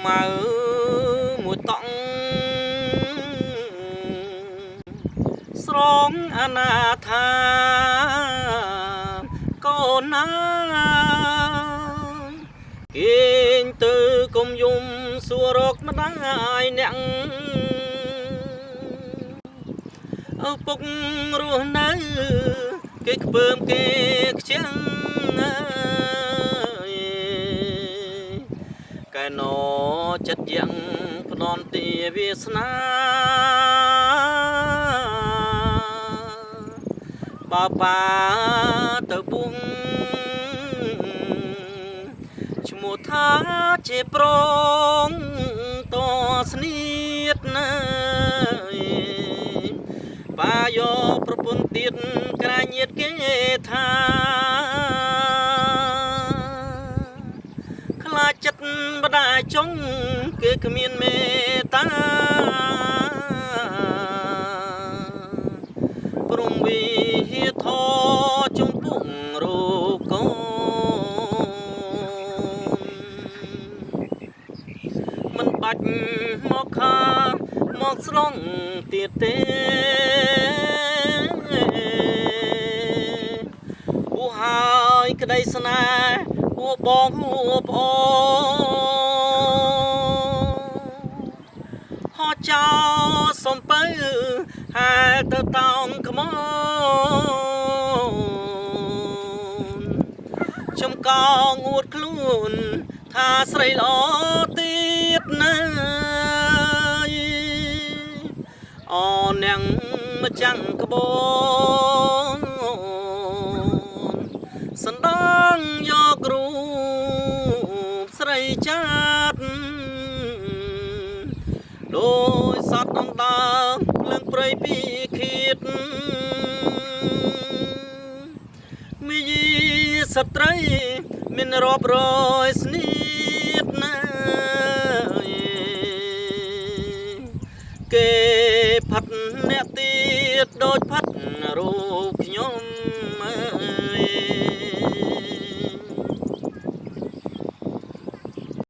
ម៉ៅមួយតង់ស្រងអនាថាកូនណាគេងទៅកុំយំសួររកម្ដាយអ្នកឪពុករស់នៅគេខ្ពើមគេខ្ចាំងអើយកែណចិត្តយ៉ាងផ្ដន់ទាវាសនាបើប៉ាទៅពួងឈ្មោះថាជាប្រងតស្នៀតណាយបាយកប្រពន្ធទៀតក្រាញញាតគេថាខ្លាចចិត្តម្ដាយចុងគេគ្មានមេត្តាព្រមវិហាធចំពុងរូបកូនមិនបាច់មកខាមកស្រង់ទៀតទេពូហើយក្តីស្នេហ៍ពូបងហួប្អូនហោចោលសំពៅហែទៅតោងខ្មោនចំកងអួតខ្លួនថាស្រីល្អទៀតណាយអូនាងម្ចាំងក្បូនសណ្ដងយករូបស្រីចាត់ដោយសត្វអណ្ដើមភ្លើងព្រៃពីឃាតមីយីស្ត្រីមានរាប់រយស្នៀតណាយគេផាត់អ្នកទៀតដូចផាត់រូប